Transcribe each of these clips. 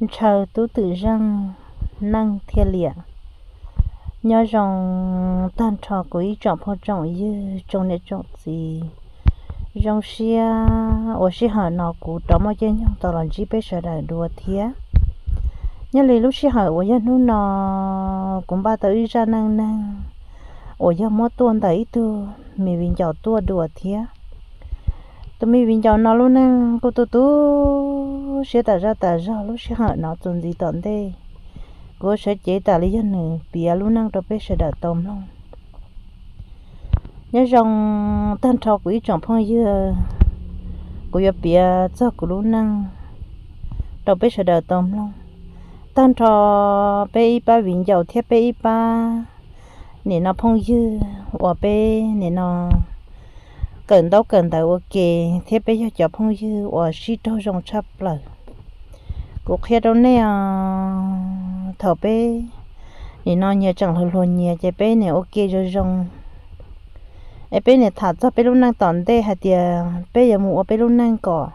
Ntshaw tub twm zeej neej thiaj liam. Nyob zoo tag nrho kuv ib tsoom phooj tsoom ywg tsoom niam tsoom txiv, zoo siab uas sij hawm no kuv rov muaj caij nyoog tau los ntsib peb sawv daws dua thiab. Nyob li lub sij hawm uas yog hnub no, kuv npaj tau ib zaj neej neeg uas yog muab tuaj ntawm ib tug me viv ncaus tuaj dua thiab. Tus me viv ncaus no lub neej kuj tu tu siab tas zaj tas zog. Lub sij hawm no txuas ntxiv tom ntej, kuv sawv cev tas li yog nws piav lub neej rau peb sawv daws tau mloog. Nyob zoo tag nrho kuv ib tsoom phooj ywg, kuv yuav piav txog kuv lub neej rau peb sawv daws tau mloog. Tag nrho peb ib pab viv ncaus thiab peb ib pab nim no phooj ywg uas peb nim no kawm ntaub kawm ntawv ua ke, thiab peb yog cov phooj ywg uas sib raug zoo tshaj plaws. Kuv qhia rau nej os, thaum peb nim no nyias tseem hluas hluas nyias ces peb nim ua ke zoo zoo, es peb nim tham txog peb lub neej tom ntej hais tias peb yuav mus ua peb lub neej kom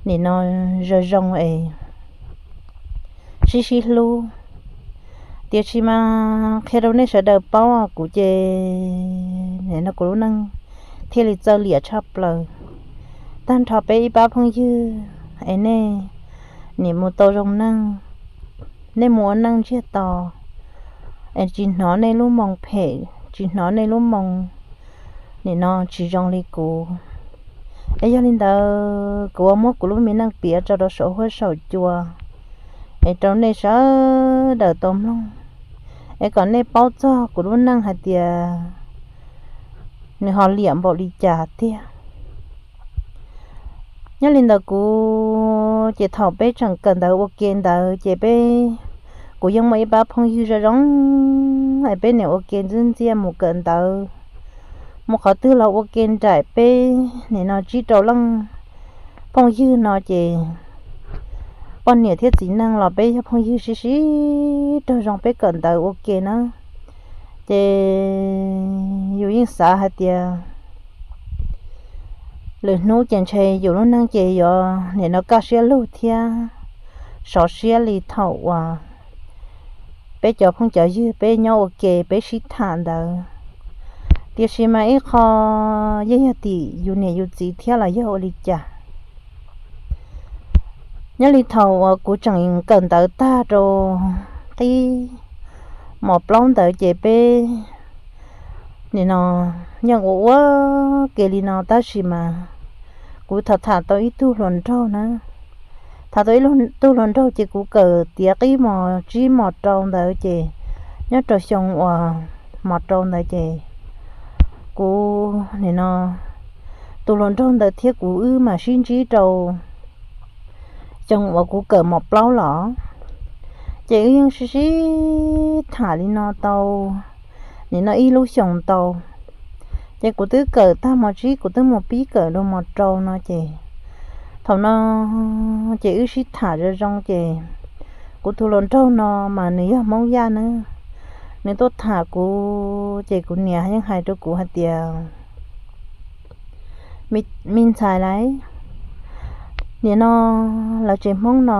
nim no zoo zoo es sib sib hlub. Tiam sis mas qhia rau nej sawv daws paub, kuv ces nim no kuv lub neej thiaj li txawj liam tshaj plaws. Tag nrho peb ib pab phooj ywg es nej nim mus tau zoo neej, nej mus ua neej ntsiag to, es tsis hnov nej lub moo phem, tsis hnov nej lub moo nim no tsis zoo li kuv. Es yog li ntawd kuv ua muab kuv lub me neej piav tso rau saum huab saum cua es rau nej sawv daws tau mloog, es kom nej paub txog kuv lub neej hais tias nws ho liam npaum li cas tiag. Nyob li ntawd kuv ces thaum peb tseem kawm ntawv ua ke ntawd ces peb, kuv yeej muaj ib pab phooj ywg zoo zoo, es peb nim ua ke ntxwb ntxiaj mus kawm ntawv, mus qhov twg los ua ke nraim. Peb nim no tsib rau leej phooj ywg no ces poj niam thiab txiv neej los peb yog phooj ywg sib sib raug zoo, peb kawm ntawv ua ke na. Ces yus yeej xav hais tias lwm hnub ces ntshe yus lub neej ces yuav nim no kaj siab lug thiab sov siab li thaum uas peb cov phooj cov ywg peb nyob ua ke peb sib tham ntawd. Tiam sis mas ib qho yeej yog tim yus niam yus txiv thiab los yog ua li cas. Nyob li thaum uas kuv tseem kawm ntawv tag rau qib mos plaub ntawd ces peb nim no yeej ua ua ke li no, tab sis mas kuv tham tham tau ib tug hluas nraug na. Tham tau ib tug hluas nraug ces kuv kawm tiav qib mos tsib mos rau ntawd ces nyob rau xyoo uas mos rau ntawd ces kuv nim no tus hluas nraug ntawd thiab kuv wb mam sib ntsib rau xyoo uas kuv kawm mos plaub los, ces wb yeej sib sib tham li no tau nim no ib lub xyoos ntau. Ces kuv twb kawm tag mos tsib kuv twb mus pib kawm rau mos rau no ces thaum no ces wb sib tham zoo zoo ces kuv tus hluas nraug no mas nws yog Hmoob Yaj na, nws tuaj tham kuv ces kuv niam yeej hais rau kuv hais tias, me ntxhais lauj, nim no lawv tsev Hmoob no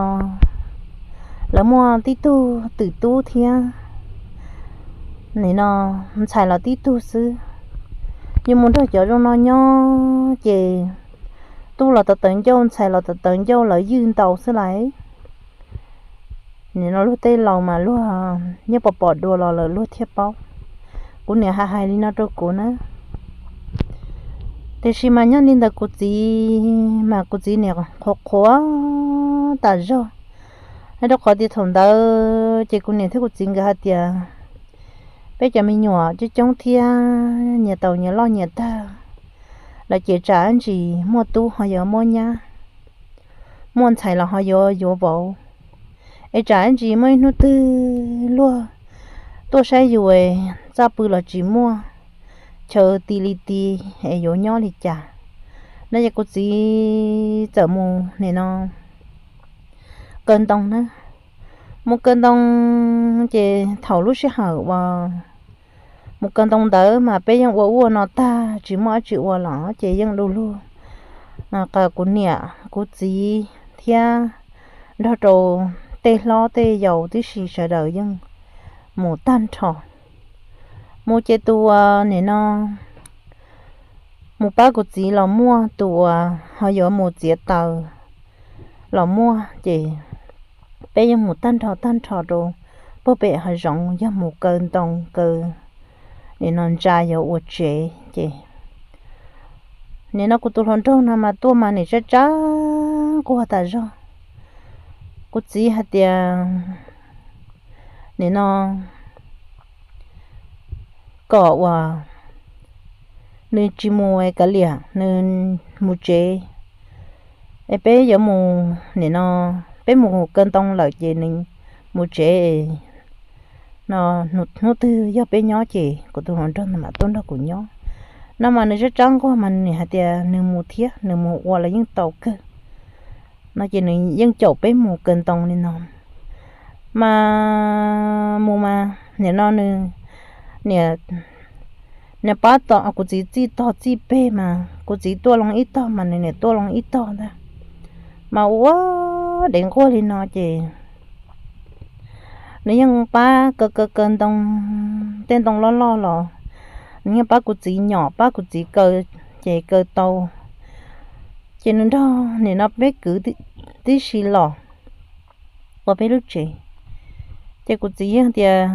lawv muaj tib tug twm tub thiab, nim no ntxhais los tib tug xwb. Yus mus nrog cov zoo no nyob ces tub los tawv tawv ncauj, ntxhais los tawv tawv ncauj, lawv ywj ntau xwb lauj. Nim no luag tej laus mas luag yeej pom pom dua los lawm luag thiaj paub. Kuv niam hais hais li no rau kuv na. Tiam sis mas nyob li ntawd kuv txiv mas kuv txiv niam qhuav qhuav tas zog, rau qhov tias thaum ntawd ces kuv niam thiab kuv txiv nkawd hais tias peb cov me nyuam coob coob thiab nyias tau nyias loj nyias tag, lawv ces tsam ntsis muaj tub ho yuav muab nyab, muaj ntxhais los ho yuav yuav vauv, es tsam ntsis muaj ib hnub twg luag tuaj saib yus es txaj pw los tsis muaj, chaw ti li ti, es yuav nyob li cas. No ces kuv txiv txawm mus nim no kaw ntoo na. Mus kaw ntoo ces thaum lub sij hawm uas mus kaw ntoo ntawd mas peb yeej ua ub ua no tag tsis muaj dab tsi ua los ces yeej du lug, kuv niam kuv txiv thiab nrog rau tej hlob tej yau tib si sawv daws yeej mus tag nrho. Mus ces tus uas nim no mus pab kuv txiv los muaj, tus uas ho yuav mus txiav taws los muaj, ces peb yeej mus tag nrho tag nrho rau puag pem hav zoov, yog mus kaw ntoo kaw nim no ntsa yuav ua tsev. Ces nim no kuv tus hluas nraug no mas tuaj mas nim tsab tsab nquag tas zog. Kuv txiv hais tias nim no kom uas nws tsis mus kav liam, nws mus tsev es peb yuav mus nim no, peb mus kaw ntoo lawm ces nws mus tsev no, hnub twg yog peb nyob ces kuv tus hluas nraug no mam tuaj nrog kuv nyob. No mas nws tsab tsab nquag mas nws hais tias nws mus thiab, nws mus ua los yeej tau kawg. No ces nws yeej caum peb mus kaw ntoo li no. Mas mus mas nim no nws niam, niam pab tom kuv txiv txij tog txij peg mas kuv txiv tuaj loo ib tog mas nws niam tuaj loo ib tog ntag. Mas ua dev nquag li no ces nws yeej pab kaw kaw kaw ntoo, tej ntoo loj loj los nws yeej pab kuv txiv nyom pab kuv txiv kaw, ces kaw tau ces nws nrog nim no peb kwv tib si los ua peb lub tsev. Ces kuv txiv yeej tias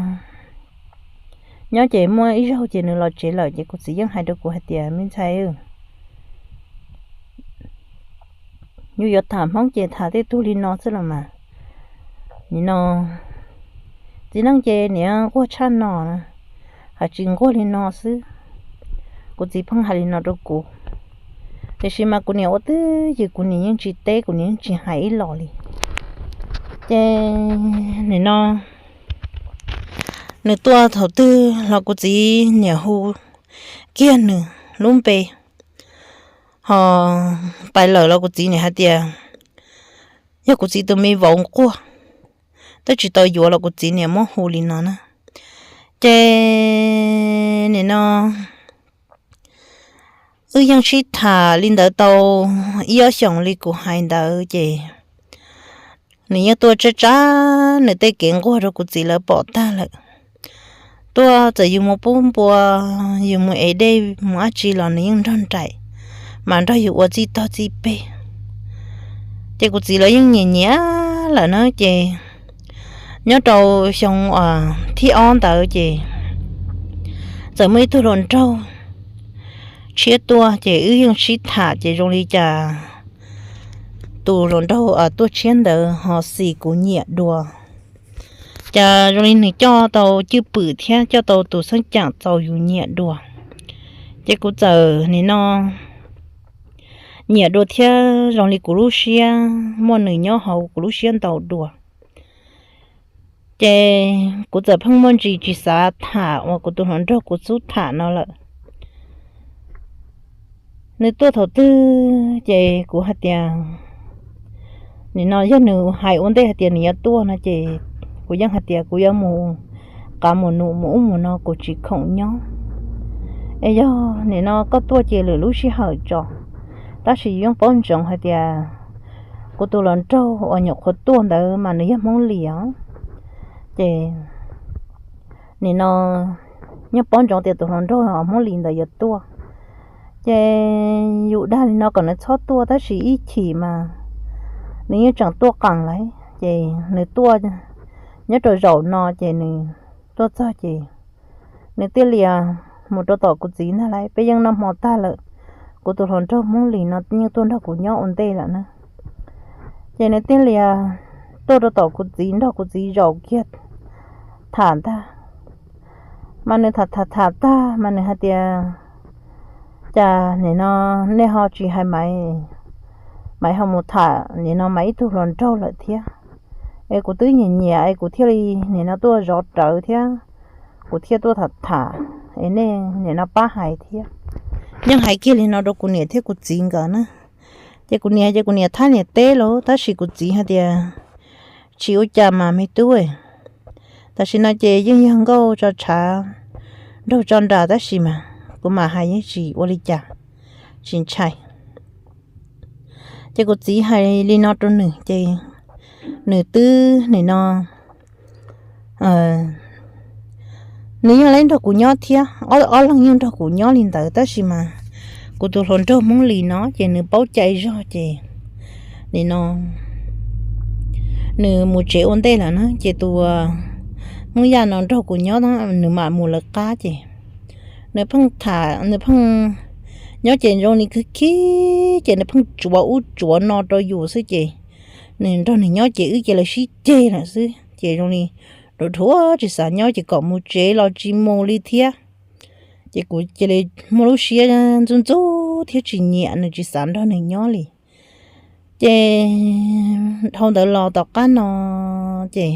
nyob ces muaj ib zaug ces nws los tsev lawm ces kuv txiv yeej hais rau kuv hais tias me ntxhais, yus yuav tham Hmoob ces tham tej tug li no xwb los mas. Nim no txiv neej ces niam nquag tshaj no, hais tsis nquag li no xwb. Kuv txiv pheej hais li no rau kuv, tiam sis mas kuv niam ua twj ywm, kuv niam yeej tsis teb, kuv niam yeej tsis hais ib los li. Ces nim no nws tuaj thaum twg los kuv txiv niam hu kiag nws lub npe, ho pais lawm los kuv txiv niam hais tias yog kuv txiv tus me vauv nquag, twb tsis tau yuav los kuv txiv niam muab hu li no na. Ces nim no wb yeej sib tham li ntawd tau ib ob xyoos li kuv hais ntawd ces nws yeej tuaj tsab tsab nws tej kev nquag rau kuv txiv lawv pom tag lawm. Tuaj txawm yus mus pub npua, yus mus ev dej mus dab tsi los nws yeej nrog nraim, mas nrog yus ua txij tog txij peg. Ces kuv txiv lawv yeej nyiam nyiam lawm na ces nyob rau xyoo thib ob ntawd ces txawm muaj ib tug hluas nraug tshiab tuaj ces wb yeej sib tham ces zoo li cas tus hluas nraug tuaj tshiab ntawd ho xis kuv nyiam dua. Cas zoo li nws coj tau cwj pwm thiab coj tau tus xeeb ceem txaus yus nyiam dua. Ces kuv txawm nim no nyiam dua thiab zoo li kuv lub siab muaj nws nyob hauv kuv lub siab ntau dua. Ces kuv txawm pheej muaj ntsis tsis xav tham uas kuv tus hluas nraug kuv xub tham no lawm. Nws tuaj thaum twg ces kuv hais tias, nim no yog nws hais ua ntej hais tias nws yuav tuaj no ces kuv yeej hais tias kuv yuav mus qav mus num mus ub mus no kuv tsis khoom nyob. Es yog nim no koj tuaj ces lwm lub sij hawm tso, tab sis yus yeej paub ntsoov hais tias kuv tus hluas nraug uas nyuam qhuav tuaj ntawd mas nws yog Hmoob Lis os. Ces nim no yeej paub ntsoov tias tus hluas nraug uas Hmoob Lis ntawd yuav tuaj. Ces yus dag li no kom nws txhob tuaj tab sis ib chim mas nws yeej tseem tuaj qees lawm ces nws tuaj nyob rau zaum no ces nws tuaj txog ces nws thiaj li mus rau tom kuv txiv ntag lauj. Peb yeej noj hmo tag lawm, kuv tus hluas nraug Hmoob Lis no yeej tuaj nrog kuv nyob ua ntej lawm na. Ces nws thiaj li tuaj rau tom kuv txiv nrog kuv txiv zaum kiag tham ntag. Mas nws tham tham tham tag mas nws hais tias, cas nim no nej ho tsis hais Maiv, Maiv ho mus tham nim no Maiv ib tug hluas nraug lawm thiab. Es kuv twb nyiam nyiam es kuv thiaj li nim no tuaj zov rawv thiab, kuv thiaj tuaj tham tham, es nej nim no pab hais thiab. Yeej hais kiag li no rau kuv niam thiab kuv txiv nkawd na. Ces kuv niam ces kuv niam thab niam teb lauj, tab sis kuv txiv hais tias, tsis ua cas mas me tub, tam sim no ces yeej yog nkauj tso tshav nraug tso nras tab sis mas kuv mam hais yeej tsis ua li cas, tsis ntshai. Ces kuv txiv hais li no rau nws ces nws twb nim no nws yeej nrog kuv nyob thiab, ob leeg yeej nrog kuv nyob li ntawd, tab sis mas kuv tus hluas nraug Hmoob Lis no ces nws paub cai zog ces nim no nws mus tsev ua ntej lawm na, ces tus Hmoob Yaj no nrog kuv nyob, nws mam mus lawv qab ces nws pheej tham, nws pheej nyob ces zoo li khib khib ces nws pheej tsuav ub tsuav no rau yus xwb ces nws nrog nws nyob ces wb cia li sib ceg lawm xwb ces zoo li dhuav dhuav tsis xav nyob ces kom mus tsev los tsis mus li thiab. Ces kuv cia li muaj lub siab ntxub ntxub thiab tsis nyiam nws, tsis xav nrog nws nyob li. Ces dhau ntawd los tom qab no ces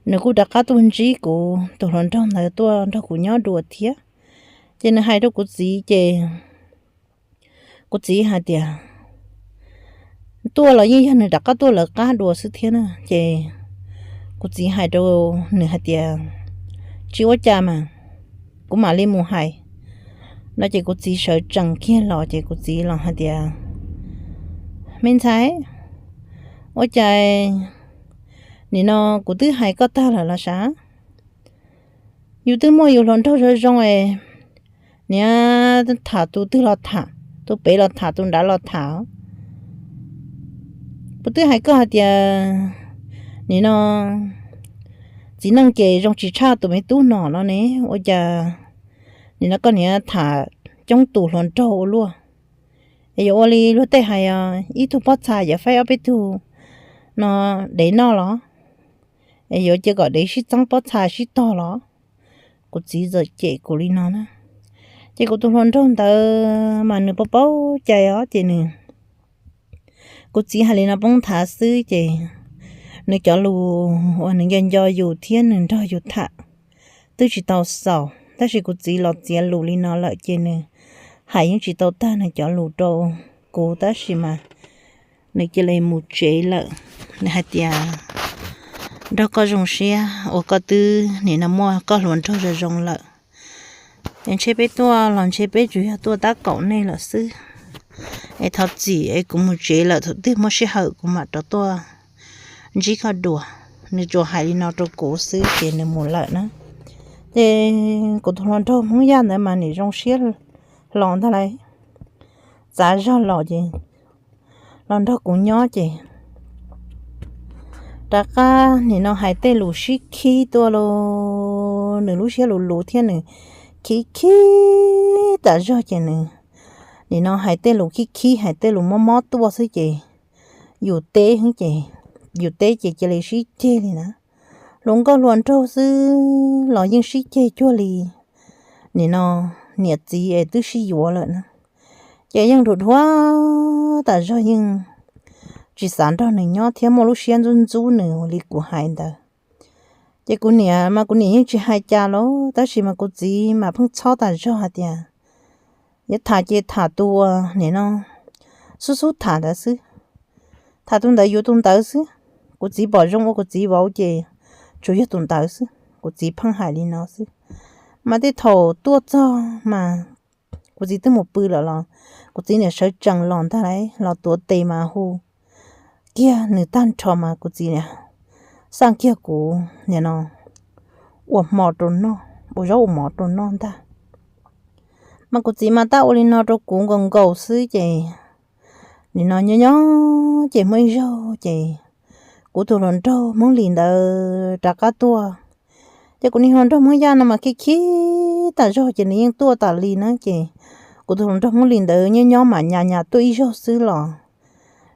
nws kuj rov qab tuaj ntsib kuv tus hluas nraug ntawd tuaj nrog kuv nyob dua thiab. Ces nws hais rau kuv txiv ces kuv txiv hais tias tuaj los yeej yog nws rov qab tuaj lawv qab dua xwb thiab na. Ces kuv txiv hais rau nws hais tias tsis ua cas mas, kuv mam li mus hais no. Ces kuv txiv sawv tsees kiag los ces kuv txiv los hais tias me ntxhais, ua cas nim no kuv twb hais koj tag lawm los sav, yus twb muaj yus hluas nraug zoo zoo es niaj tham tus twg los tham, tus pem los tham, tus nrad los tham. Kuv twb hais koj hais tias nim no txiv neej ces zoo tsis tshaj tus me tub no no ne, ua cas nim no koj niaj tham coob tus hluas nraug ua luaj. Es yuav ua li luag tej hais, ib tug pob txha yuav faib ob peb tug no dev noj los? Es yuav cia kom dev sib txeeb pob txha sib tog los? Kuv txiv txawm cem kuv li no na. Ces kuv tus hluas nraug ntawd mas nws paub paub cai os ces nws, kuv txiv hais li no poob nthav xwb ces nws cov lus uas nws nco nco yus thiab nws nrog yus tham twb tsis tau xaus, tab sis kuv txiv los txiav lus li no lawm ces nws hais yeej tsis tau tag nws cov lus rau kuv, tab sis mas nws cia li mus tsev lawm. Nws hais tias nrog koj zoo siab uas koj twb nim no muaj koj hluas nraug zoo zoo lawm, es ntshe peb tuaj los ntshe peb tsuas yog tuaj tab kaum nej lawm xwb. Es thov txim es kuv mus tsev lawm, thaum twg muaj sij hawm kuv mam rov tuaj ntsib koj dua. Nws tsuas hais li no rau kuv xwb ces nws mus lawm na. Ces kuv tus hluas nraug Hmoob Yaj ntawd mas nws zoo siab hlo ntag lauj, txav zog los ces los nrog kuv nyob ces rov qab nim no hais tej lus sib khib tuaj los, nws lub siab luv luv thiab nws khib khib tas zog ces nws nim no hais tej lus khib khib, hais tej lus mob mob tuaj xwb ces yus teb ces, yus teb ces cia li sib ceg li na. Hluas nkauj hluas nraug xwb los yeej sib ceg cuag li nim no niam txiv es twb sib yuav lawm na. Ces yeej dhuav dhuav tas zog, yeej tsis xav nrog nws nyob thiab muaj lub siab ntxub ntxub nws li kuv hais ntawd. Ces kuv niam mas kuv niam yeej tsis hais cas los, tab sis mas kuv txiv mas pheej txhob tas zog hais tias yuav tham ces tham tus uas nim no xub xub tham ntawd xwb, tham tus ntawd yuav tus ntawd xwb. Kuv txiv pom zoo ua kuv txiv vauv ces tsuas yog tus ntawd xwb, kuv txiv pheej hais li no xwb. Mas tej thaum tuaj txog mas kuv txiv twb mus pw lawm los kuv txiv niam sawv tsees los ntag lauj, los tuav tes mas hu kiag nws tag nrho mas kuv txiv niam xaj kiag kuv nim no ua hmo rau noj, ua zaub ua mov rau noj ntag. Mas kuv txiv mas tab ua li no rau kuv nkaus nkaus xwb ces nim no nyob nyob ces muaj ib zaug ces kuv tus hluas nraug Hmoob Lis ntawd rov qab tuaj. Ces kuv niag hluas nraug Hmoob Yaj no mas khib khib tas zog ces nws yeej tuaj tas li na ces kuv tus hluas nraug Hmoob Lis ntawd nyob nyob mas nyas nyas tuaj ib zaug xwb los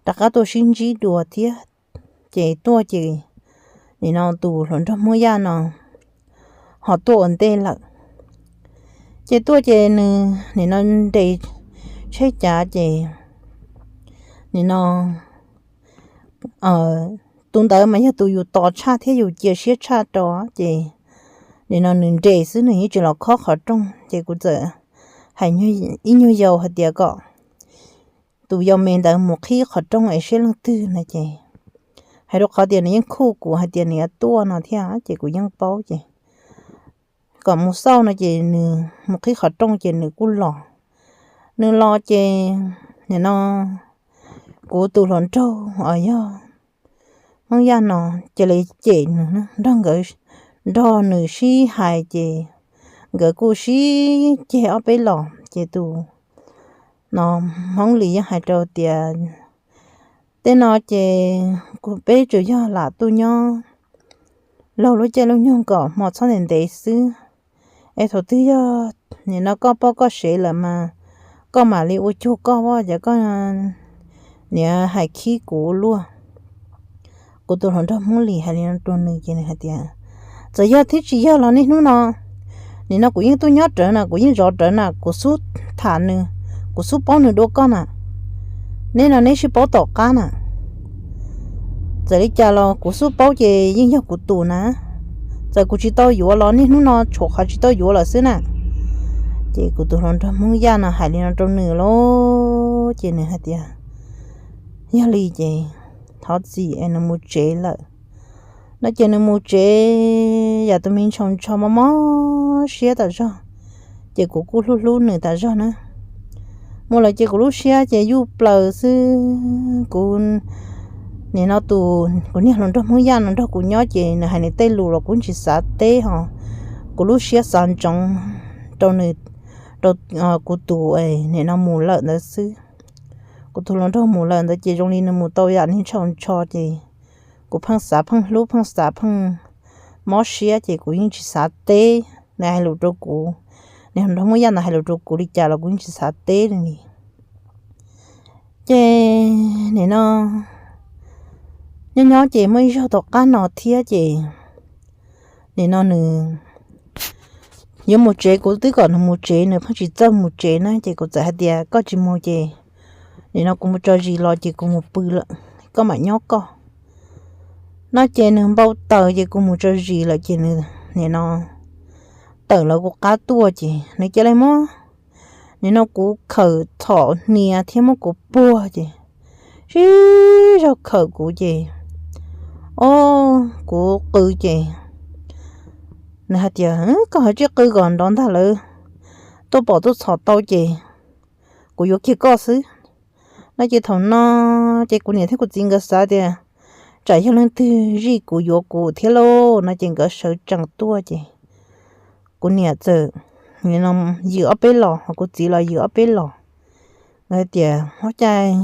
rov qab tuaj sib ntsib dua thiab. Ces tuaj ces nim no tus hluas nraug Hmoob Yaj no ho tuaj ua ntej lawm. Ces tuaj ces nws nim no nres tsheb cav ces nim no tus ntawd mas yog tus yus tos tshaj thiab yus cia siab tshaj rau ces nim no nws nres xwb, nws yeej tsis los khob qhov rooj ces kuv txawm hais ib nyuag yaus hais tias kom tus yau me ntawd mus qhib qhov rooj es saib leej twg no ces hais rau qhov tias nws yeej khuj kuv hais tias nws yuav tuaj no thiab ces kuv yeej paub ces kom mus xauj no ces nws mus qhib qhov rooj ces nws kuj los. Nws los ces nim no kuv tus hluas nraug uas yog Hmoob Yaj no cia li cem nws, nrog nkawd, nrog nws sib hais ces nkawd kuj sib ceg ob peb los ces tus no Hmoob Lis yeej hais rau tias, tej no ces kuv peb tsuas yog lam tuaj nyob laug lub caij lub nyoog kom hmo txhob ntev ntev xwb, es thaum twg yog nim no koj poj koj sev lawm mas koj mam li ua cuag koj vaj, ces koj niam hais khib kuv ua luaj. Kuv tus hluas nraug Hmoob Lis hais li no rau nws ces nws hais tias, txawm yog thiab tsis yog los niaj hnub no, nim no kuv yeej tuaj nyob rawv na, kuv yeej zov rawv na, kuv xub tham nws, kuv xub paub nws dua koj na, neb no neb sib paub tom qab na. Txawm li cas los kuv xub paub ces yeej yog kuv tus na. Txawm kuv tsis tau yuav los niaj hnub no tshuav qhov tsis tau yuav lawm xwb na. Ces kuv tus hluas nraug Hmoob Yaj no hais li no rau nws lauj, ces nws hais tias, yog li ces thov txim es nws mus tsev lawm no. Ces nws mus tsev yam tus me ntshaus ntsho mob mob siab tas zog, ces kuv kuj hlub hlub nws tas zog na. Mus lawm ces kuv lub siab ces yuj plaws xwb. Kuv nim no tus kuv niag hluas nraug Hmoob Yaj no nrog kuv nyob ces nws hais nws tej lus los kuv tsis xav teb ho. Kuv lub siab xav ntsoov rau nws, rau kuv tus nim no mus lawm ntawd xwb. Kuv tus hluas nraug mus lawm ntawd ces zoo li nws mus tau yam niag ntshaus ntsho ces kuv pheej xav pheej hlub pheej xav pheej mob siab ces kuv yeej tsis xav teb. Nws hais lus rau kuv, niag hluas nraug Hmoob Yaj ntawd hais lus rau kuv li cas los kuv yeej tsis xav teb li. Ces nim no nyob nyob ces muaj ib zaug tom qab no thiab ces nim no nws yuav mus tsev, kuv twb kom nws mus tsev nws pheej tsis txawj mus tsev na, ces kuv txawm hais tias koj tsis mus ces nim no kuv mus tso zis los ces kuv mus pw lawm, koj mam nyob koj no. Ces nws npau taws ces kuv mus tso zis lawm ces nws nim no tawm lawv kuv qab tuaj ces nws cia li muab nim no kuv khawm txhom hnia thiab muab kuv puag ces sib zog khawm kuv ces, o, kuv qw ces nws hais tias, koj ho tsis qw kom nrov ntag, lawv tuaj pom tuaj txhom tau ces kuv yuav kiag koj xwb no. Ces thaum no ces kuv niam thiab kuv txiv nkawd xav tias tsam yog leej twg zij kuv yuav kuv thiab lauj no ces nkawd sawv tsees tuaj ces kuv niam txawm nim no yws ob peb los, kuv txiv los yws ob peb los. Nkawd tias, ua cas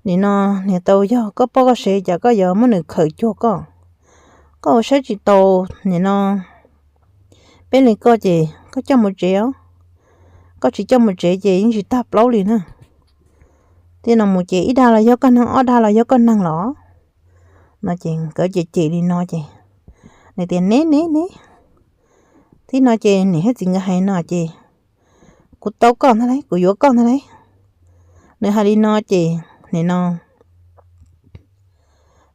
nim no niag tau yog koj poj koj sev cas koj yuav muab nws khawm cuag koj? Koj ua saib tsis tau nim no peb li koj ces koj coj mus tsev os. Koj tsis coj mus tsev ces yeej tsis tag plaub li na. Thiab no mus ces ib dag los yog koj neeg, ob dag los yog koj neeg los no ces nkawd ces cem li no ces nws tias, neb neb neb, thiab no ces niam thiab txiv nkawd hais no ces kuv tau koj ntag lauj, kuv yuav koj ntag lauj. Nws hais li no ces nim no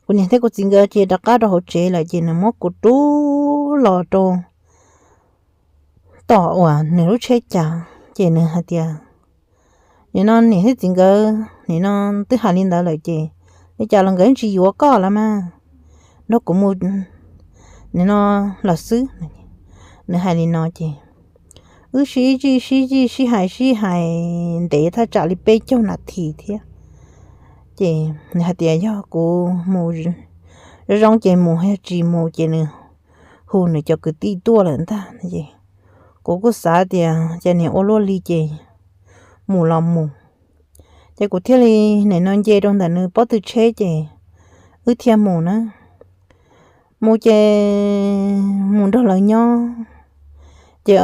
kuv niam thiab kuv txiv nkawd ces rov qab rau hauv tsev lawm ces nws muab kuv rub los rau tom uas nws lub tsheb cav ces nws hais tias, nim no niam thiab txiv nkawd nim no twb hais li ntawd lawm ces li cas los nkawd tsis yuav koj lawm mas, nrog kuv mus nim no los xwb. Nws hais li no ces wb sib zij sib zij sib hais sib hais ntev thaj tsam li peb caug nas this thiab. Ces nws hais tias yog kuv mus zoo zoo ces mus, yog tsis mus ces nws hu nws cov kwv tij tuaj lawm ntag. Kuv kuj xav tias ces niam ua luaj li ces mus los mus. Ces kuv thiaj li nim no nce rau ntawm nws pob tw tsheb ces wb thiaj mus na. Mus ces mus nrog lawv nyob ces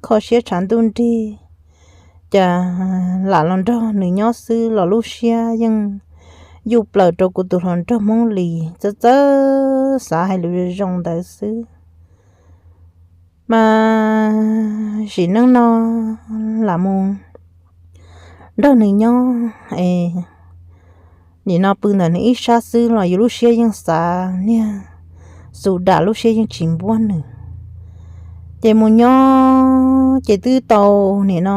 kho siab tshav ntuj nrig, cas lam los nrog nws nyob xwb los lub siab yeej yuj plaws rau kuv tus hluas nraug Hmoob Lis, txawj txawj xav hais lus zoo ntawd xwb. Mas sim neej no lam mus nrog nws nyob es nim no pw ntawm nws ib sab xwb los yus lub siab yeej xav niag xu dam, lub siab yeej tsis npuab nws. Ces mus nyob ces twb tau nim no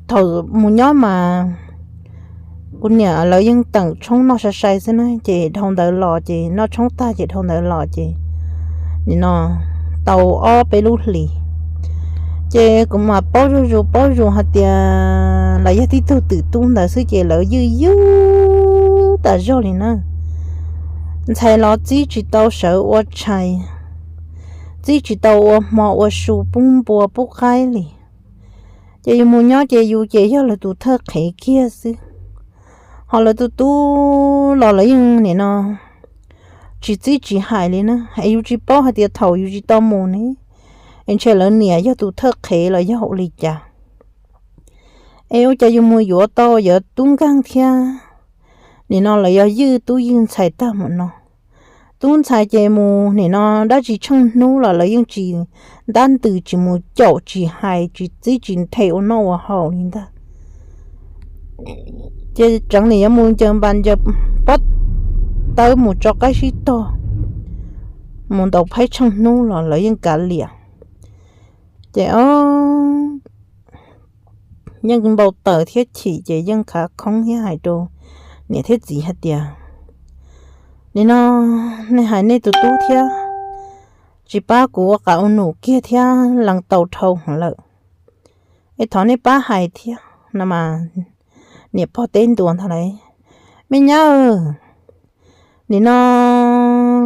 thaum mus nyob mas kuv niam lawv yeej teem tshoob noj sai sai xwb na, ces dhau ntawd los ces noj tshoob tag ces dhau ntawd los ces nim no tau ob peb lub hlis Ces kuv mam paub zuj zus paub zus hais tias lawv yog tib tug twm tub ntawd xwb ces lawv ywj ywj tas zog li na. Ntxhais los txib tsis tau sawv ua tshais, txib tsis tau ua hmo ua su pub npua pub qaib li. Ces yus mus nyob ces yus ces yog lawv tus thawj qhev kiag xwb. Ho lawv tus tub los lawv yeej nim no tsis txib tsis hais li na, es yus tsis paub hais tias thaum yus tsis tau mus ne, es ntshe lawv niam yog tus thawj qhev los yog ua li cas. Es ua cas yus mus yuav tau yuav tub nkeeg thiab, nim no lawv yog ywj tub ywj ntxhais tag mus no. Tub ntxhais ces mus nim no dab tsi tsheej hnub los lawv yeej tsis ntab ntws tsis mus caum tsis hais tsis txib tsis nthe ua noj ua haus li ntag. Ces tseev nim yuav mus ncaws npas ncaws pob tawb mus tso qaib sib tog, mus ntaus phaib tsheej hnub los lawv yeej kav liam. Ces o, yeej npau taws thiab chim ces yeej khav khoob thiab hais rau niam thiab txiv hais tias, nim no nej hais nej tus tub thiab, tsis pab kuv ua qab ua num kiag thiab lees tau dhau lawm, es thov nej pab hais thiab no mas. Niam pog teb ntua ntag lauj, me nyab, nim no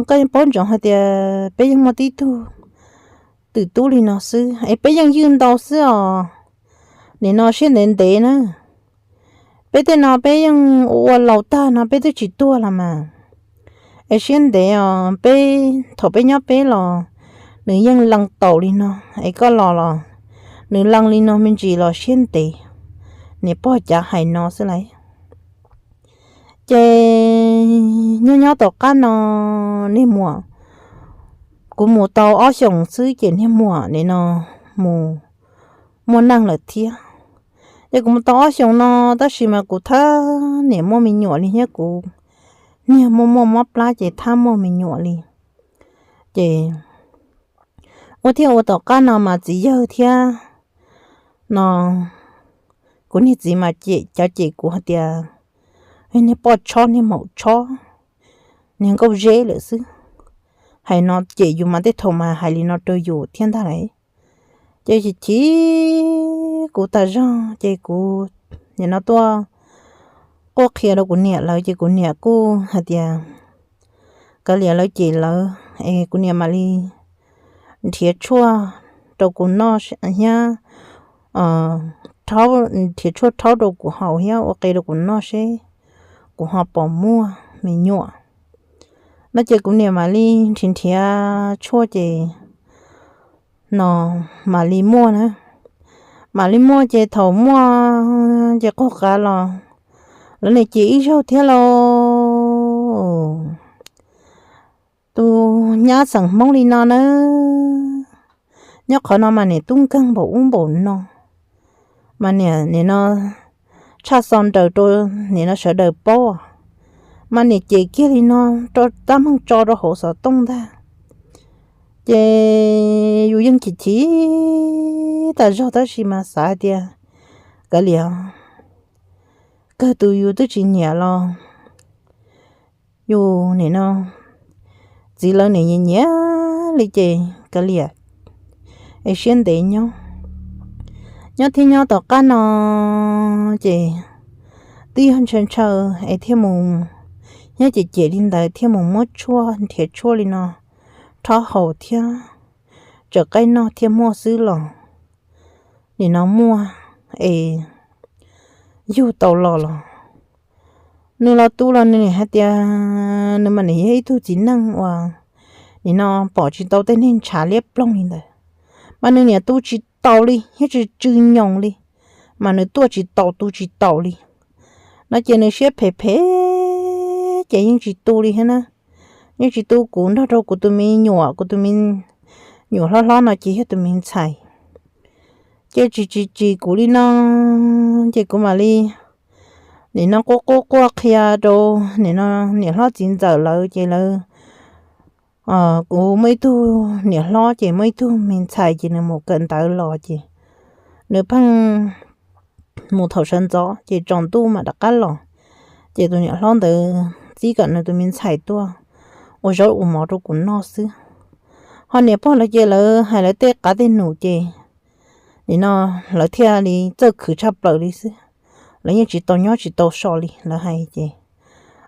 koj yeej paub ntsoov hais tias peb yeej muaj tib tug twm tub li no xwb es peb yeej ywj ntau xwb os. Nim no siab ntev ntev na, peb tej no peb yeej ua ua laus tag no peb twb tsis tuag los mas. Es siab ntev os, peb thaum peb nyob peb los nws yeej lees taus li no, es koj los los nws lees li no me ntsis los siab ntev. Niam pog cav hais no xwb lauj. Ces nyob nyob tom qab no niag muam, kuv mus tau ob xyoos xwb ces niag muam nim no mus muaj neej lawm thiab. Ces kuv mus tau ob xyoos no tab sis mas kuv thab niam muaj me nyuam li thiab kuv niag muaj muaj mob plab ces thab muaj me nyuam li. Ces ua thiaj ua tom qab no mas txiv yawg thiab no, kuv niag txiv mas cem cov cem kuv hais tias niag poj tshob niag maum tshob, niag nkauj zeb lawm xwb. Hais no cem yus mas tej thaum mas hais li no rau yus thiab ntag lauj. Ces chim chim kuv tas zog ces kuv nim no tuaj quaj qhia rau kuv niam lawv ces kuv niam kuj hais tias kav liam lawv cem lawv es kuv niam mam li nrhiav tshuaj rau kuv noj thiab, nrhiav tshuaj rhaub rau kuv haus thiab ua qe rau kuv noj seb kuv ho pom muaj me nyuam no ces kuv niam mam li nrhiav nrhiav tshuaj ces no mam li muaj na. Mam li muaj ces thaum muaj ces qaug qav los lawv niam cem ib zaug thiab lauj. Tus nyab xeem Hmoob li no na, nyob qhov no mas niam tub nkeeg npaum ub npaum no, mas niam nim no tshaj xo nraws rau nim no sawv daws paub, mas niam cem kiag li no rau tab meeg tso rau hauv xov tooj ntag. Ces yus yeej chim chim tas zog tab sis mas xav hais tias kav liam, kawg tus yus twb tsis nyiam los yus nim no txiv lawv nim nyiam nyiam li ces kav liam es siab ntev nyob. Nyob thiab nyob tom qab no ces twb yog ntshaw ntshaw es thiaj mus, nyob cem cem li ntawd thiaj mus muab tshuaj nrhiav tshuaj li no rhaub haus thiab tsaws qaib noj thiaj muaj xwb los nim no muaj es yug tau los los nws los tu los nws nim hais tias nws mas nim yog ib tug txiv neej uas nim no pom tsis tau tej neeg ntshav liab ploog li ntawd, mas nws niam tu tsis taus li thiab tsis tsw nyoos li, mas nws tuaj tsis taus tu tsis taus li. No ces nws siab phem phem ces yeej tsis tu li thiab na. Yeej tsis tu kuv nrog rau kuv tus me nyuam, kuv tus me nyuam hlob hlob no ces yog tus me ntxhais. Ces tsis tsis tsis kuv li no, ces kuv mam li nim no quaj quaj quaj qhia rau nim no niam hlob txiv ntxawm lawv ces lawv kuv muaj ib tug niam hlob ces muaj ib tug me ntxhais ces nws mus kawm ntawv los ces nws pheej mus thaum sawv ntxov ces tsaus ntuj mam rov qab los. Ces tus niam hlob ntawd txib kom nws tus me ntxhais tuaj ua zaub ua mov rau kuv noj xwb. Ho niam pog lawv ces lawv hais lawv tej qav tej num ces nim no lawv thiaj li txawj khwv tshaj plaws li xwb. Lawv yeej tsis tau nyob tsis tau so li lawv hais ces,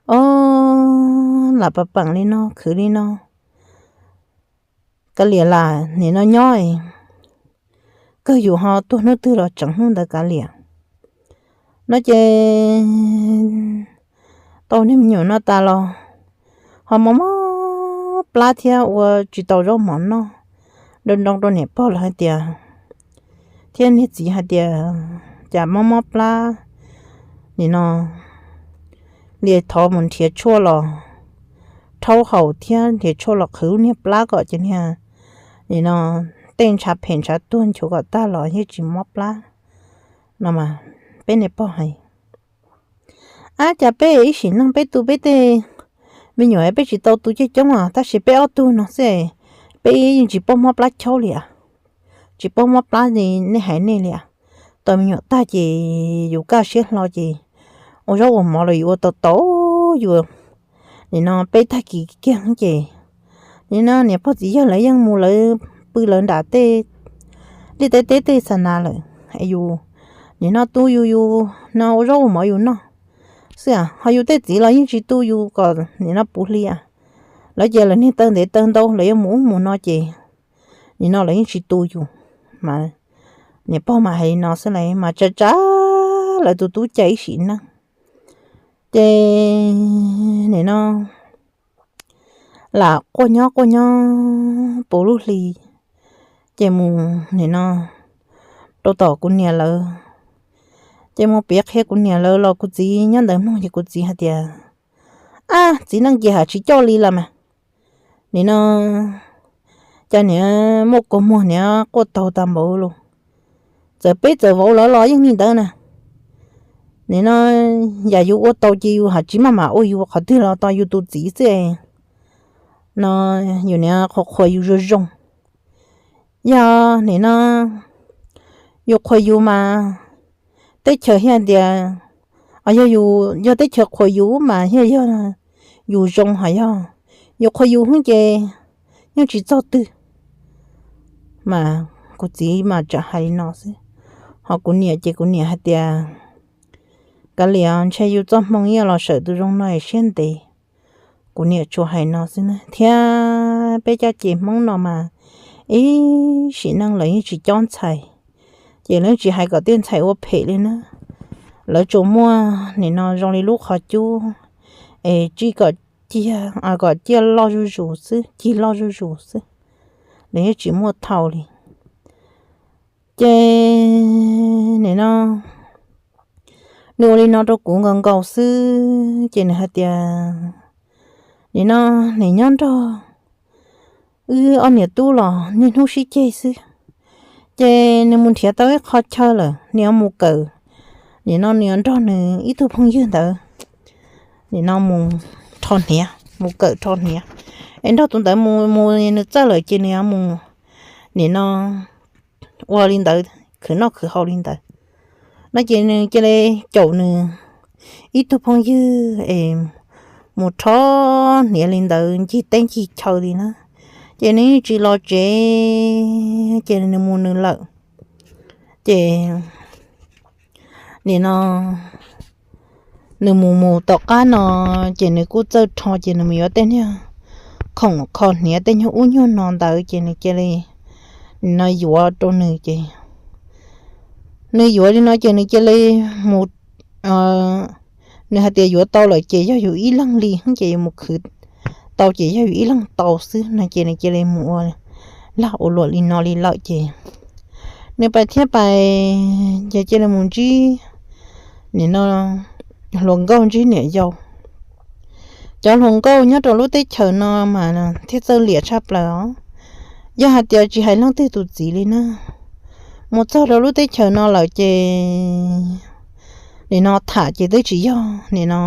o, lam pam peem li no khwv li no. Kav liam lam nim no nyob, kawg yus ho tuag hnub twg los tseem hnub ntawd kav liam no ces tau niag me nyuam no tas los ho mob mob plab thiab ua tsis tau zaub mov noj. Nroo nroo rau niam pog lawv hais tias, thiab niag txiv hais tias, cas mob mob plab nim no li thov mus nrhiav tshuaj los rhaub haus thiab nrhiav tshuaj los qhwv lub niag plab kom cov niag nim no tej ntshav phem ntshav tuag nchuav kom tag los yeej tsis mob plab no mas peb niam pog hais, ab, cas peb ib sim neej peb tu peb tej me nyuam peb tsis tau tu coob coob os, tab sis peb ob tug no xwb peb yeej tsis paub mob plab chaub li as. Tsis paub mob plab li nej hais nej li as. Tau me nyuam tag ces yus kaj siab hlo ces ua zaub ua mov los yus ua tau tau yus nim no peb tag kis kiag ces nim no niam pog txiv yawg lawv yeej mus lawv pw lawv nram tej liaj teb teb tej xa nas lawm. Yus nim no tu yus yus no ua zaub ua mov yus noj xwb, ho yus tej txiv los yeej tsis tu yus kom nim no puv hli. Lawv ces lawv niag taw ntev taw ntau lawv yuav mus ub mus no ces nim no lawv yeej tsis tu yus mas niam pog mas hais li no xwb las mas tsa tsa lawv tus tub cai ib sim neej ces nim no lam quaj nyob quaj nyob puv lub hli ces mus nim no rau tom kuv niam lawv. Ces mus piav qhia kuv niam lawv los kuv txiv nyob ntawd mloog ces kuv txiv hais tias, ab, txiv neej ces hais tsis coj li los mas nim no cas niam muaj kua muag niam quaj taug tas npaum lus. Txawm peb txawm vauv lawv los yeej li ntawd na. Nim no yam yus ua tau ces yus hais tsis maj mam ua yus qhov twg los tau yus tus txiv xwb no. Yus niam qhuas qhuas yus zoo zoo. Yog nim no yus qhuas yus mas teb chaws thiaj tias, yog yus yog teb chaws qhuas yus mas thiaj yog yus zoo hos yog yus qhuas yus hwb ces yeej tsis txog twg. Mas kuv txiv mas tseem hais li no xwb. Ho kuv niam ces kuv niam hais tias, kav liam ntshe yus txoj hmoo yuav los sawm tus zoo no es siab ntev. Kuv niam tsuas hais no xwb na thiab peb cov ces Hmoob no mas ib sim neej lawv yeej tsis cob ntxhais, ces lawv tsis hais kom tej ntxhais ua phem li na. Lawv tsuas muaj nim no zoo li lub qhov cub es tsij kom ciaj, kom ciaj loj zuj zus xwb, cig loj zuj zus xwb, lawv yeej tsis muaj thau li. Ces nim no nws ua li no rau kuv nkaus nkaus xwb ces nws hais tias, nim no nws nyob nrog wb ob niam tub los niaj hnub sib ceg xwb. Ces nws mus nrhiav tau ib qho chaw lawm nws yuav mus kawm, nim no nws yuav nrog nws ib tug phooj ywg ntawd nim no mus rho hniav, mus kawm rho hniav, es nrog tus ntawd mus mus nws txawj lawm ces nws yuav mus nim no ua li ntawd, khwv noj khwv haus li ntawd no ces nws cia li caum nws ib tug phooj ywg es mus rho hniav li ntawd ncig teb ncig chaw li na. Ces nws yeej tsis los tsev, ces nws mus nws lawm. Ces nim no nws mus mus tom qab no ces nws kuj txawj rho ces nws mus yuav tej niag khoom kho hniav tej nyuag ub nyuag no ntawd ces nws cia li nim no yuav rau nws ces nws yuav li no ces nws cia li mus, nws hais tias yuav tau lawm ces yog yus ib leeg li ces yus mus khwv tau ces yog yus ib leeg tau xwb no ces nws cia li mus ua lag ua luam li no li lawm ces nws pais thiab pais ces cia li mus ntsib nim no hluas nkauj ntsib niam yau. Cov hluas nkauj nyob rau lub teb chaws no mas thiaj txawj liam tshaj plaws os. Yog hais tias tsis hais leej twg tus txiv li na, mus txog rau lub teb chaws no lawm ces nim no tham ces twb tsis yog nim no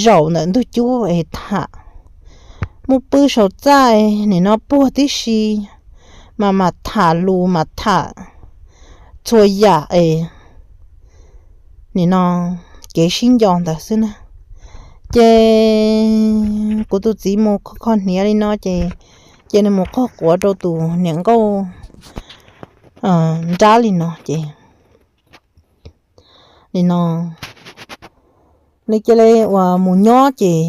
zaum ntawm ntug cub es tham, muab pw saum txaj nim no puag tib si, mas mas tham lus mas tham txhua yam es nim no kev sib nco ntawd xwb na. Ces kuv tus txiv mus kho kho hniav li no ces, ces nws mus qog quav rau tus niam nkauj nrab li no ces nim no nws cia li uas mus nyob ces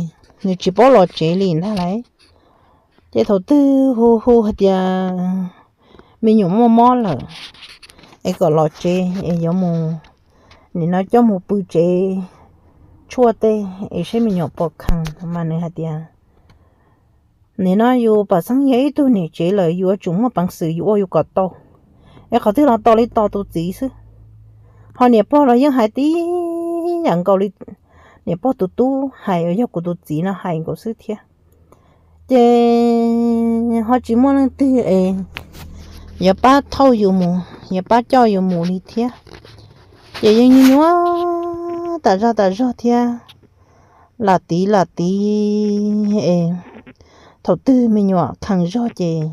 nws tsis paub los tsev li ntag lauj. Ces thaum twg hu hu hais tias me nyuam muaj mob lawm es kom los tsev es yuav mus, nim no coj mus pw tsev tshuaj tej es saib me nyuam puas kheev mas nws hais tias nim no yus pam xeeb yog ib tug niam tsev lawm yuav tsum muaj peev xwm yus ua yus kom tau, es qhov twg los tos li tos tus txiv xwb. Ho niam pog los yeej hais tib yam nkaus li niam pog tus tub hais uas yog kuv tus txiv no hais nkaus xwb thiab. Ces ho tsis muaj leej twg es yuav pab thauj yus mus, yuav pab coj yus mus li thiab. Ces yeej nyuaj nyuaj tas zog tas zog thiab, lam tiv lam tiv es thaum twg me nyuam kheev zog ces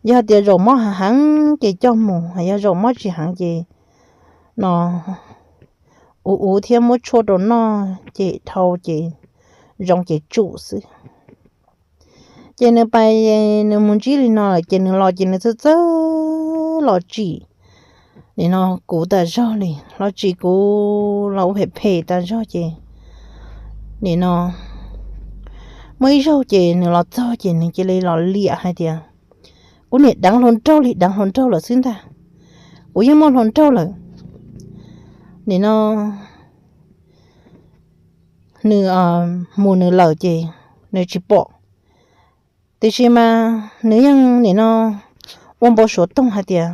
yog tias zaum mob heev heev ces coj mus, yog zaum mob tsis heev ces no ua ua thiab muab tshuaj rau noj ces dhau ces zoo ces tsum xwb. Ces nws pais, nws mus ntsib li no lawm ces nws los ces nws txawj txawj los tsim nim no kuv tas zog li, los tsim kuv los ua phem phem tas zog ces nim no muaj ib zaug ces nws los txog ces nws cia li los liam hais tias kuv niam deev hluas nraug li deev hluas nraug lawm xwb ntag, kuv yeej muaj hluas nraug lawm. Nim no nws mus nws lawm ces nws tsis pom, tiam sis mas nws yeej nim no ua npau suav toog hais tias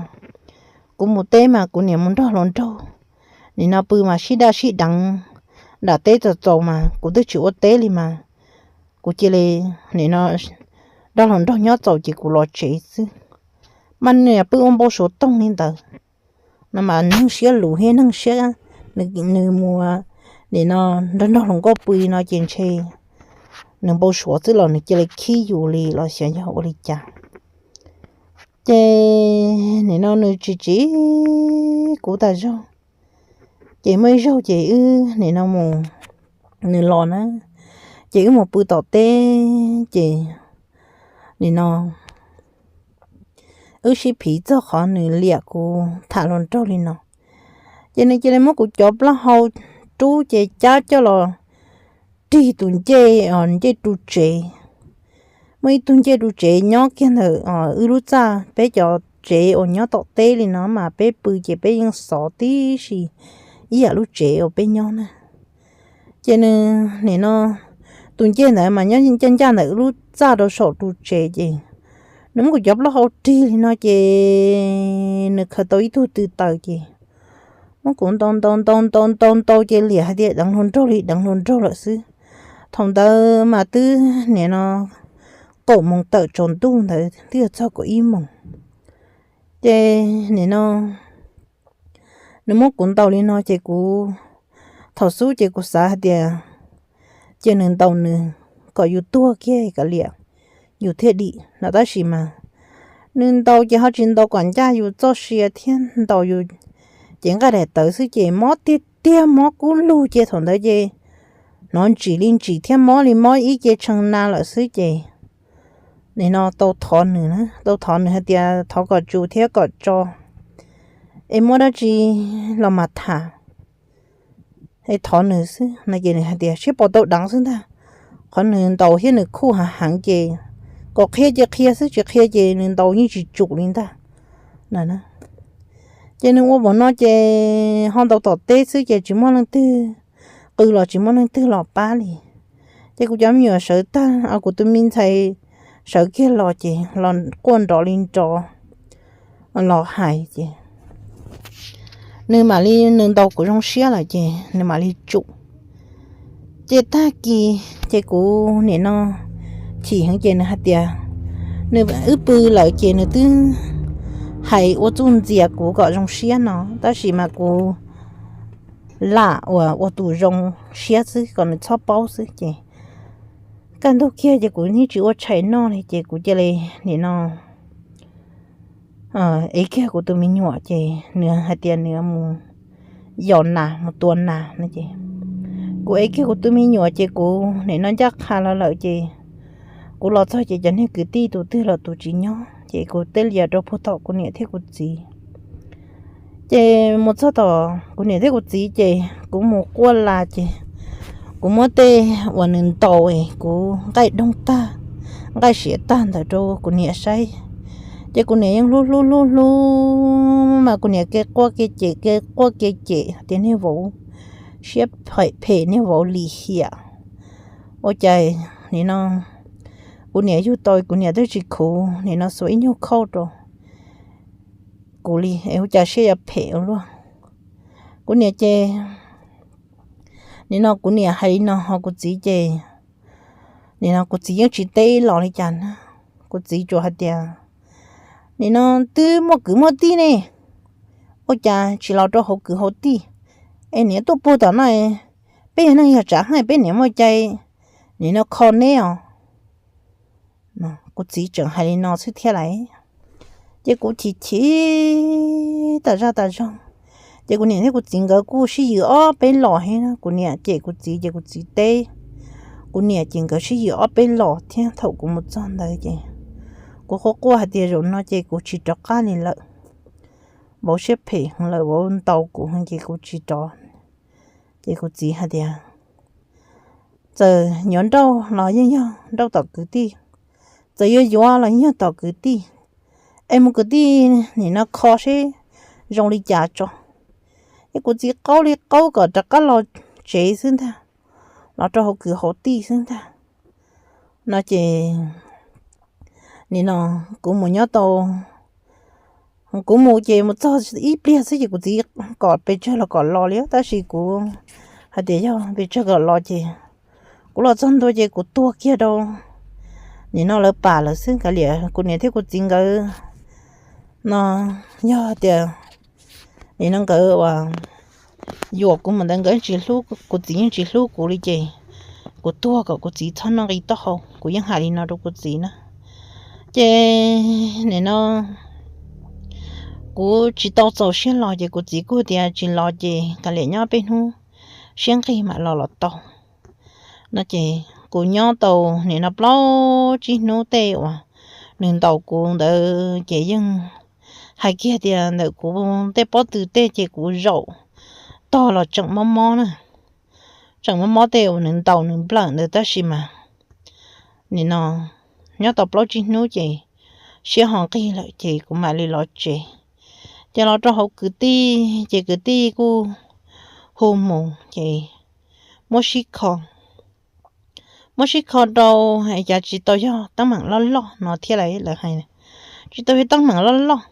kuv mus teb mas kuv niam mus nrog hluas nraug, nim no pw mas sib daj sib deev nram teb txaus txaus mas kuv twb tsis ua teb li mas kuv cia li nim no nrog hluas nraug nyob txaus ces kuv los tsev xwb. Mas nws pw ua npau suav toog li ntawd no mas neeg siab luv thiab neeg siab, nws mus nim no nrog nrog hluas nkauj pw no ces ntshe nws npau suav xwb los nws cia li khib yus li los xyov yog ua li cas. Ces nim no nws tsis tsim kuv tas zog. Ces muaj ib zaug ces wb nim no mus, nws los na, ces wb mus pw tom teb ces nim no wb sib phiv txog qhov nws liam kuv tham hluas nraug li no. Ces nws cia li muab kuv cov plaub hau rub ces cab coj los rig tus ncej, ncej ru tsev. Muaj ib tug ncej ru tsev nyob kiag ntawm wb lub txaj, peb cov tsev uas nyob tom teb li no mas peb pw ces peb yeej xov tib si ib yam lub tsev uas peb nyob na. Ces nws nim no tus ncej ntawd mas nyob ncaj ncaj ntawm wb lub txaj rau saum ru tsev ces nws muab kuv cov plaub hau rig li no ces nws khaws tau ib tug tw taws ces muab kuv ntaus ntaus ntaus ntaus ntaus ntaus ces liam hais tias deev hluas nraug li deev hluas nraug lawm xwb. Thaum ntawd mas twb nim no kaum moos tawm tsaus ntuj ntawd twb yuav txog kaum ib moos. Ces nim no nws muab kuv ntaus li no ces kuv, thaum xub ces kuv xav hais tias cia nws ntaus nws kom yus tuag kiag kav liam yus thiaj dim no tab sis mas nws ntaus ces ho tsis ntaus kom ncaj yus txoj sia thiab ntaus yus ces nqaij daim tawv xwb ces mob tiag tiag mob kub lug ces thaum ntawd ces hnov ntsim li ntsim thiab mob li mob ib ce tshee na lawm xwb ces nim no tau thov nws na, tau thov nws hais tias thov kom tsum thiab kom tso es muab dab tsi los mas tham es thov nws xwb no ces nws hais tias sib pom tau deev xwb ntag. Qhov nws ntaus thiab nws khuj hav heev ces kom qhia ces qhia xwb tsis qhia ces nws ntaus yeej tsis tsum li ntag. Ces nws ua npaum no ces ho ntaus tom teb xwb ces tsis muaj leej twg qw los tsis muaj leej twg los pab li. Ces kuv cov me nyuam sawv tag, kuv tus me ntxhais sawv kiag los ces los quaj nrov li nrov los hais ces nws mam li, nws ntaus kuv zoo siab lawm ces nws mam li tsum. Ces tag kis ces kuv nim no chim heev ces nws hais tias nws wb pw lawm ces nws twb hais ua txuj ntxias kuv kom zoo siab no tab sis mas kuv lam uas ua tus zoo siab xwb kom nws txhob paub xwb ces kaj ntug kiag ces kuv yeej tsis ua tshais noj li ces kuv cia li nim no ev kiag kuv tus me nyuam ces nws hais tias nws mus yos nas mus tua nas no ces kuv ev kiag kuv tus me nyuam ces kuv nim no ncaj qha los lawm ces kuv los txog ces cov niag kwv tij tus twg los tus tsis nyob ces kuv tej lias rau puag tom kuv niam thiab kuv txiv. Ces mus txog tom kuv niam thiab kuv txiv ces kuv mus quaj las ces kuv muab tej uas nws ntaus kuv nqaij doog tag, nqaij siav tag ntawd rau kuv niam saib. Ces kuv niam yeej hlub hlub hlub hlub mas kuv niam kev quaj kev cem kev quaj kev cem tias niag vauv siab phem, niag vauv lim hiam. Ua cas nim no kuv niam yug tau kuv niam twb tsis khuv nim no xuas ib nyuag khauj rau kuv li es ua cas siab yuav phem ua luaj. Kuv niam ces nim no kuv niam hais li no ho kuv txiv ces nim no kuv txiv yeej tsis teb los li cas na. Kuv txiv tsuas hais tias nim no twb muaj kwv muaj tij ne, ua cas tsis los rau hauv kwv hauv tij es nim tuaj puag tom no, peb yog neeg yog tsav heej peb niam muaj cai nim no kho neb os. Kuv txiv tseem hais li no xwb thiab lais. Ces kuv chim chim tas zaj tas zog. Ces kuv niam thiab kuv txiv nkawd kuj sib yws ob peb los thiab, kuv niam cem kuv txiv ces kuv txiv teb kuv niam ces nkawd sib yws ob peb los thiab. Thaum kuv mus txog ntawd ces kuv quaj quaj hais tias zaum no ces kuv tsis rov qab li lawm, vauv siab phem lawm, vauv ntaus kuv ces kuv tsis rov. Ces kuv txiv hais tias txawm yuav nrauj los yeej yog nrauj tom kwv tij, txawm yuav yuav los yeej yog tom kwv tij, es mus kwv tij nim no kho seb zoo li cas tso. Es kuv txiv qaub li qaub kom rov qab los tsev xwb ntag, los rau hauv kwv hauv tij xwb ntag no ces nim no kuv mus nyob tau, kuv mus ces mus txog ib pliag xwb ces kuv txiv kom pes tsawg los kom los li, tab sis kuv hais tias yog pes tsawg kom los ces kuv los txog ntua ces kuv tuag kiag rau nim no lawv pam lawm xwb. Kav liam kuv niam thiab kuv txiv nkawd no yog tias nim no nkawd uas yuam kuv mus ntawd nkawd tsis hlub, kuv txiv yeej tsis hlub kuv li ces kuv tuag kom kuv txiv txhob noj nqi taub hau, kuv yeej hais li no rau kuv txiv na. Ces nim no kuv tsis tau txaus siab los ces kuv txiv kuj tias tsis los ces kav liam nyob peb hnub siab nqig mam los los tau no ces kuv nyob tau nim no plaub tsib hnub tej uas nws ntaus kuv ntawd ces yeej hais kiag tias ntawm kuv tej pob tw tej ces kuv zaum tog los tseem mob mob na, tseem mob mob tej uas nws ntaus nws nplawm ntawd tab sis mas nim no nyob tau plaub tsib hnub ces siab ho nqig lawm ces kuv mam li los tsev. Ces los rau hauv kwv tij ces kwv tij kuj hu mus ces muab sib kho, muab sib kho rau es cas tsis tau yog teeb meem loj loj no thiab lawv hais, tsis tau yog teeb meem loj loj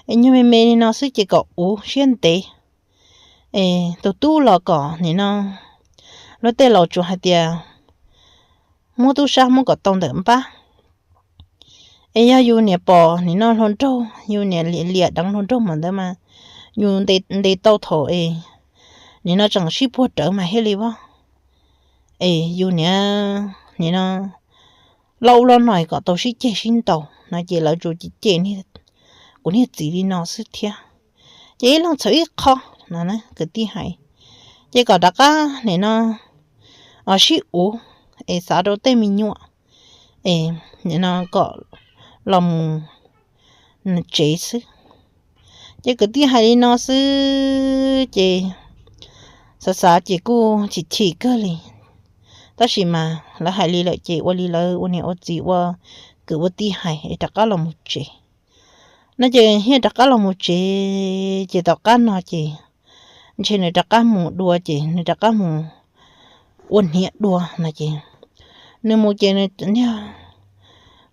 es nyuag me me li no xwb ces kom uv siab ntev es tus tub los kom nim no luag tej laus tsuas hais tias muab tub sab muab kom tau ntawm npab. Es yog yus niam pom nim no hluas nraug, yus niam liam deev hluas nraug mas ntawd mas yus ntes tau thaum es nim no tseem sib puag rawv mas thiaj li vab. Es yus niam nim no loj ub loj no kom tau sib ceg sib ntaus no ces lawv tsuas cem cem kuv niag txiv li no xwb thiab. Ces ib leeg txhawj ib qho no kwv tij hais, ces kom rov qab nim no sib uv es xav rau tej me nyuam es nim no kom los mus tsev xwb. Ces kwv tij hais li no xwb ces xav xav ces kuj chim chim kawg li. Tab sis mas lawv hais li lawm ces ua li lawv ua niam ua txiv ua kwv ua tij hais es rov qab los mus tsev no ces thiaj rov qab los mus tsev. Ces tom qab no ces ntshe nws rov qab mus dua ces nws rov qab mus ua hniav dua no ces nws mus ces nws niag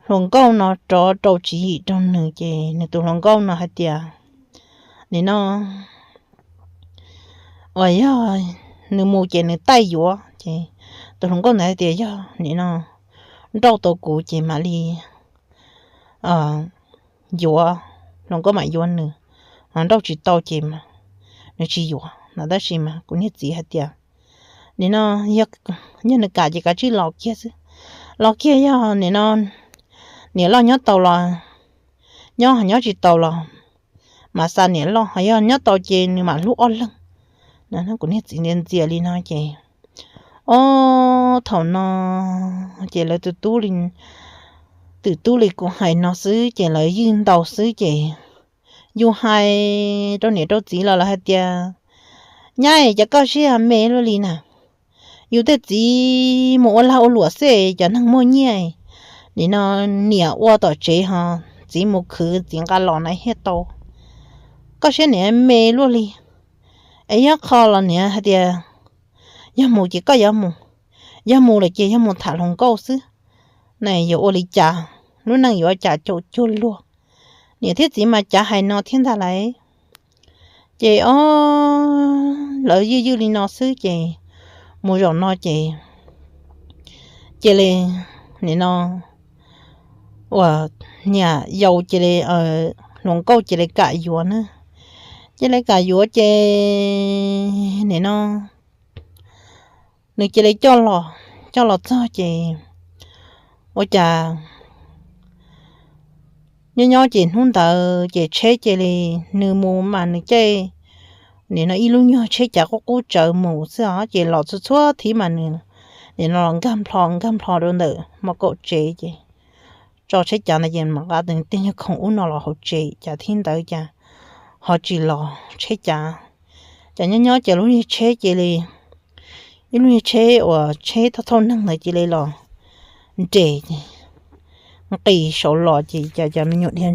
hluas nkauj no rov rau tswv yim rau nws ces nws tus hluas nkauj no hais tias nim no uas yog nws mus ces nws taij yuav ces tus hluas nkauj ntawd hais tias yog nim no nrauj tau kuv ces mam li yuav, hluas nkauj mam yuav nws, ho nrauj tsis tau ces nws tsis yuav no. Tab sis mas kuv niag txiv hais tias nim no yog nws kam ces kav tsij los kiag xwb, los kiag yog nim no niam loj nyob tau los nyob, ho nyob tsis tau los mas xa niam loj, ho yog nyob tau ces nws mam hlub ob leeg. Kuv niag txiv ntxias ntxias li no ces ob thaum no ces lawv tus tub li, tus tub li kuv hais no xwb ces lawv ywj ntau xwb ces yus hais rau niam rau txiv los lawv hais tias, nyab, cas koj siab me luaj li na, yus tej txiv mus ua lag ua luam xwb cov neeg muaj nyiaj, nim no niam ua tom tsev ho txiv mus khwv txiv nqa los na thiaj tau. Koj siab niam me luaj li. Es yog qho los niam hais tias, yog mus ces koj yuav mus, yog mus lawm ces yog mus tham hluas nkauj xwb, na yuav ua li cas, lub neej yuav ua cas caum cuag luag. Niam thiab txiv mas cav hais no thiab ntag lauj. Ces o, lawv ywj ywj li no xwb ces mus zaum no ces cia li, nim no uas niam yau cia li, hluas nkauj cia li kam yuav na. Cia li kam yuav ces nim no nws cia li coj los, coj los txog ces ua cas nyob nyob ces hnub ntawd ces tsheb cia li, nws mus mas nws caij nim no ib lub nyuag tsheb cav qub qub tsawv mus xwb os, ces los txhua txhua thib mas nws nim no los nkag nplho nkag nplho rau ntawm hmo kaum tsev ces tso tsheb cav ntawd ces mam nqa tej nyuag khoom ub no los hauv tsev, cas thib ntawd cas ho tsis los tsheb cav. Ces nyob nyob ces lub niag tsheb cia li, ib lub niag tsheb uas tsheb thauj thauj neeg ntawd cia li los nres ces nqis saud los ces cas cov me nyuam dhia,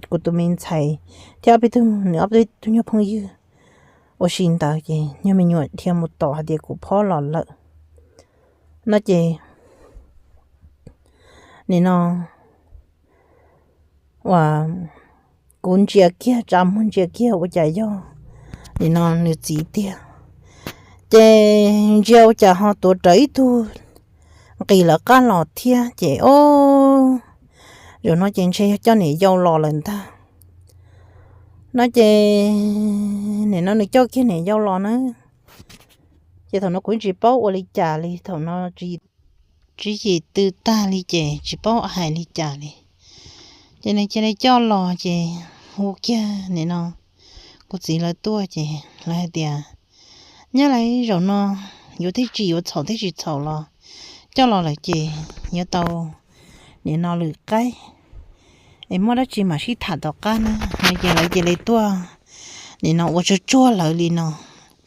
kuv tus me ntxhais thiab ob peb tug, nws ob peb tug nyuag phooj ywg ua si ntawd ces nyuag me nyuam dhia mus tom hais tias kuv phob los lawm no ces nim no uas kuv ntsia kiag, tsa muag ntsia kiag ua cas yog nim no nws txiv tiag. Ces ntsia ua cas ho tuav rawv ib tug nqis lawv qab los thiab ces o, zaum no ces ntshe yog coj niam yau los lawm ntag no ces nim no nws coj kiag niam yau los na. Ces thaum no kuv tsis paub ua li cas li, thaum no tswv yim tw tag li ces tsis paub hais li cas li. Ces nws cia li coj los ces hu kiag nim no kuv txiv lawv tuaj ces lawv hais tias, nyob lawv zaum no yuav thiaj tsis yuav txhaum thiaj tsis txhaum los coj los lawm ces yuav tau nim no lwm qaib, es muaj dab tsi mam sib tham tom qab na no ces lawv cia li tuaj nim no ua tsuag tsuag lawv li no,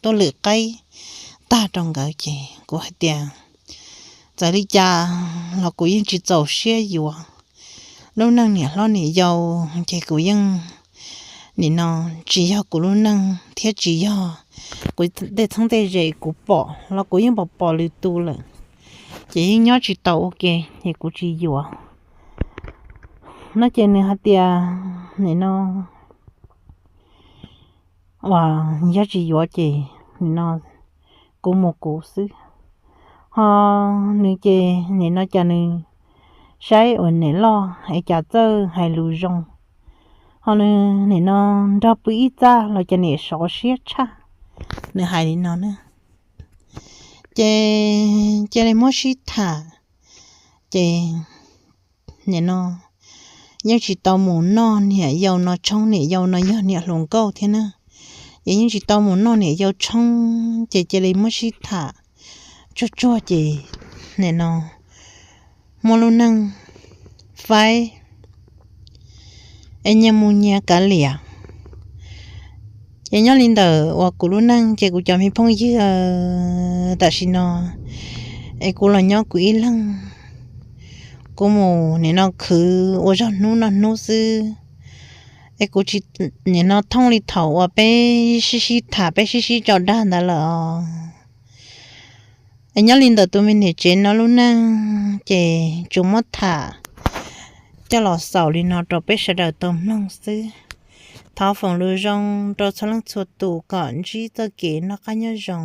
tuaj lwm qaib tag rau nkawd ces kuv hais tias, txawm li cas los kuv yeej tsis txaus siab yuav. Lub neej niam hlob niam yau ces kuv yeej, nim no tsis yog kuv lub neej thiab tsis yog kuv tej txheeb tej ze kuv pom los kuv yeej pom pom lwm tus lawm, ces yeej nyob tsis tau ua ke ces kuv tsis yuav no ces nws hais tias, nim no uas yog tsis yuav ces nim no kuv mus kuv xwb. Ho nws ces nim no cas nws saib uas niam loj es cas txawj hais lus zoo, ho nws nim no nrog pw ib txaj los cas niam sov siab tshaj. Nws hais li no na, ces cia li muab sib tham, ces nim no yeej tsis tau mus noj niam yau no tshoob, niam yau no yog niam hluas nkauj thiab na, ces yeej tsis tau mus noj niam yau tshoob ces cia li muab sib tham tsuag tsuag ces nim no muaj lub neej faib es nyias mus nyias kav liam. Ces nyob li ntawm uas kuv lub neej ces kuv cov me phooj ywg tam sim no es kuv los nyob kuv ib leeg, kuv mus nim no khwv ua zog hnub noj hnub xwb, es kuv tsis nim no thooj li thaum uas peb sib sib tham peb sib sib tso dag ntawd lawm os. Es nyob li ntawm tus me niam tsev no lub neej ces tsuas muab tham coj los xaus li no rau peb sawv daws tau mloog xwb. Thov foom lus zoo rau txhua leej txhua tus kom ntsib txoj kev noj qab nyob zoo.